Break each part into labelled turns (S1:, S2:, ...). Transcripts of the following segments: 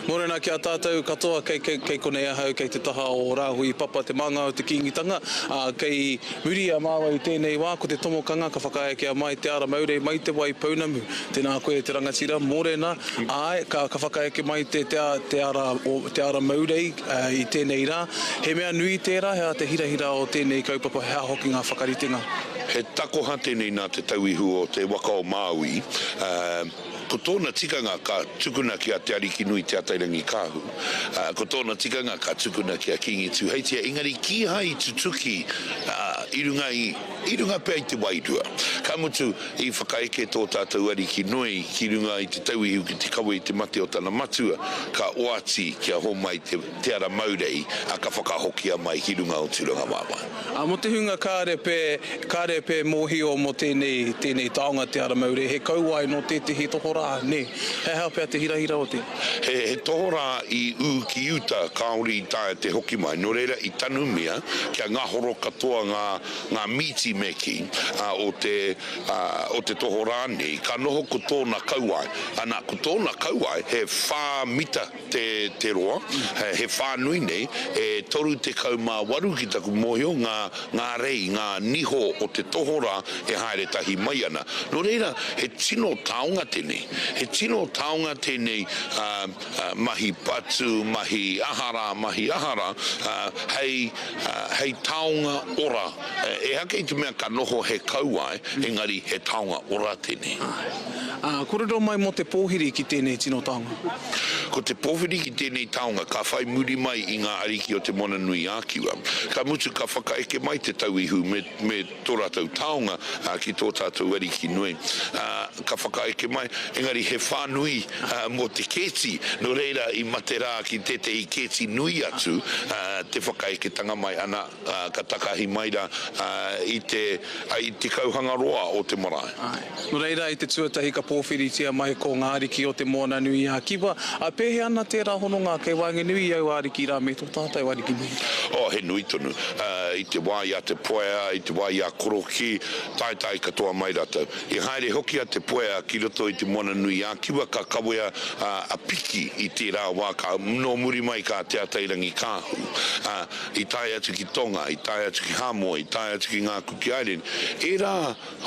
S1: Mōrena ki a tātou katoa, kei, kei, kei konei ahau, kei te taha o Rāhui Papa, te māngai o te Kīngitanga, ā, kei muri i a māua i tēnei wā, ko te tomokanga ka whakaekea mai te ara maurei mai te wai pounamu. Tēnā koe e te rangatira, mōrena, āe, ka, ka whakaeke mai te, te, te ara, o, te ara maurei, ā, i tēnei rā. He mea nui tērā, he aha te hirahira o tēnei kaupapa, he aha hoki ngā whakaritenga?
S2: He takoha tēnei nā Te Tauihu o te waka o Māui, ā, Ko tōna tikanga ka tukuna ki a Te Arikinui Te Atairangikaahu, ā, ko tōna tikanga ka tukuna ki a Kīngi Tūheitia, engari kīhai i tutuki, ā, i runga i, i runga pea i te wairua. Ka mutu, i whakaeke tō tātou Ariki nui ki runga i te tauihu ki te kawe i te mate o tana matua, ka oati kia homai te, te ara maurei, ā, ka whakahokia mai ki runga o Tūrangawaewae.
S1: Ā, mō te hunga kāre pē, kāre pē mōhio mō tēnei, tēnei taonga te ara maure, he kauae nō tētehi tohorā, nē? He aha pea te hirahira o te.
S2: He, he tohorā i ū ki uta kāore i taea te hoki mai, nō reira i tanumia kia ngahoro katoa ngā, ngā mīti me kī, ā, o te, ā, o te tohorā nei, ka noho ko tōna kauae. Ana, ko tōna kauae he whā mita te, te roa, he whānui nei, e 38 ki taku mōhio, ngā, ngā rei, ngā niho o te tohorā e haere tahi mai ana. Nō reira, he tino taonga tēnei. He tino taonga tēnei, ā, ā, mahi patu, mahi aha rā, mahi aha rā, ā, hei, ā, hei taonga ora. Ehake i te mea ka noho he kauae, engari he taonga ora tēnei.
S1: Āe. Ā, kōrero mai mō te pōhiri ki tēnei tino taonga.
S2: Ko te pōwhiri ki tēnei taonga ka whai muri mai i ngā ariki o Te Moana-nui-ā-Kiwa. Ka mutu ka whakaeke mai te tauihu me, me tō rātou taonga ki tō tātou ariki nui. Ā, ka whakaeke mai, engari he whānui mō te kēti, nō reira i mate rā ki tētehi kēti nui atu te whakaeketanga mai, ana, ka takahi mai rā i te, i te kauhangaroa o te marae.
S1: Āe. Nō reira, i te tuatahi ka pōwhiritia mai ko ngā ariki o Te Moananui-a-Kiwa, ā, pēhea ana tērā hononga kei waenganui i aua ariki rā me tō tātou ariki nui?
S2: Oh, he nui tonu. I te wā i a Te Puea, i te wā i a Korokī, taetae katoa mai rātou. I haere hoki a Te Puea ki roto i Te Moananui-a-Kiwa, ka kawea a Piki i tērā wā, ka, nō muri mai ka Te Atairangikaahu. Ā, i tae atu ki Tonga, i tae atu ki Hāmoa, i tae atu ki ngā Kuki Island. Ērā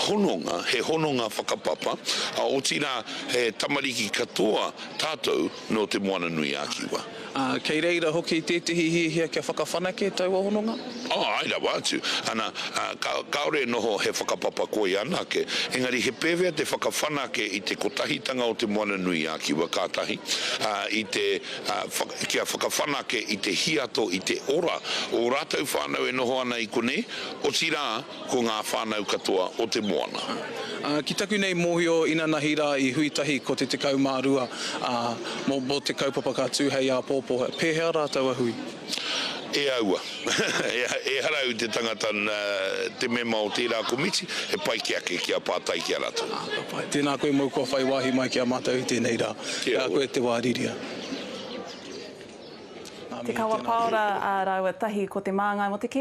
S2: hononga, he hononga whakapapa, ā, otirā, he tamariki katoa tātou nō Te Moana-nui-a-Kiwa.
S1: Ā, kei reira hoki tētehi hiahia kia whakawhanake taua hononga?
S2: Ā, āe rawa atu. Ana, ā, ka, kāore e noho he whakapapa koi anake, engari he pēwhea te whakawhanake i te kotahitanga o Te Moana-nui-a-Kiwa, ka tahi, ā, i te, ā, kia whakawhanake i te hiato, i te ora o ō rātou whānau e noho ana i konei, otirā, ko ngā whānau katoa o te moana.
S1: Ā, ki taku nei mōhio inanahi rā i hui tahi ko te 12, ā, mō, mō te kaupapa ka tū hei āpōpō. Pēhea rā taua hui?
S2: E aua. Ehara au te tangata, te mema o tērā komiti, he pai ki ake kia pātai ki a rātou.
S1: Ā, ka pai. Tēnā koe mōu kua whai wāhi mai ki a mātou i tēnei rā. Kia ora. Ki a koe te wā riria.
S3: Te Kawa Paora, ā rāua tahi ko te māngai mō te.